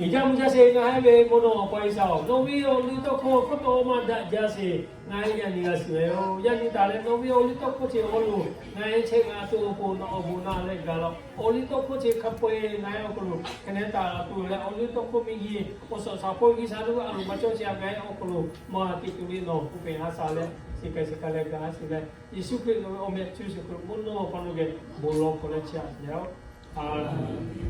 Iˍ jaˇ mvuh jaˇ sheˍ, ngaˬ hui ve mvuhˇ naw awˬ pa G'uiˬsha-oˬ, nawˬ ve awˬ liˇ tawˇ hkawˇ hk'oˆ tawˆ maˇ daꞈ jaˇ sheˍ. Ngaˬ hui yaꞈ nyi g'a shiˍ ve yoˬ. Yaꞈ nyi taˍ leh nawˬ ve awˬ liˇ tawˇ hkawˇ chi awˬ hk'aw lo ngaˬ hui chehˇ g'a tuˬ awˬ pon nawˬ awˬ bon naˆ leh gaˬ la. Awˬ liˇ tawˇ hkawˇ chi hk'a peu-eˬ ngaˬ hui awˬ hk'aw lo hk'e neh taˍ la tuˬ leh, awˬ liˇ tawˇ hkawˇ miˬ guiˬ awˬ suhˍ shaˍ hpawˇ G'uiˬsha lo a loˍ maˇ cawˇ chi a ngaˬ hui awˬ hk'aw lo maˇ teꞈ tuˬ le nawˬ k'oˆ pehˍ ha shaˍ leh, chi hk'e chi hk'a leh gaˬ ha shiˍ leh, Yeˍsuˆ Hkriꞈ ve awˬ meh cuˇ shiˍ hk'aw lo mvuhˇ naw awˬ pa lo geh bon lawˬ hk'aw leh chi a leh-oˬ.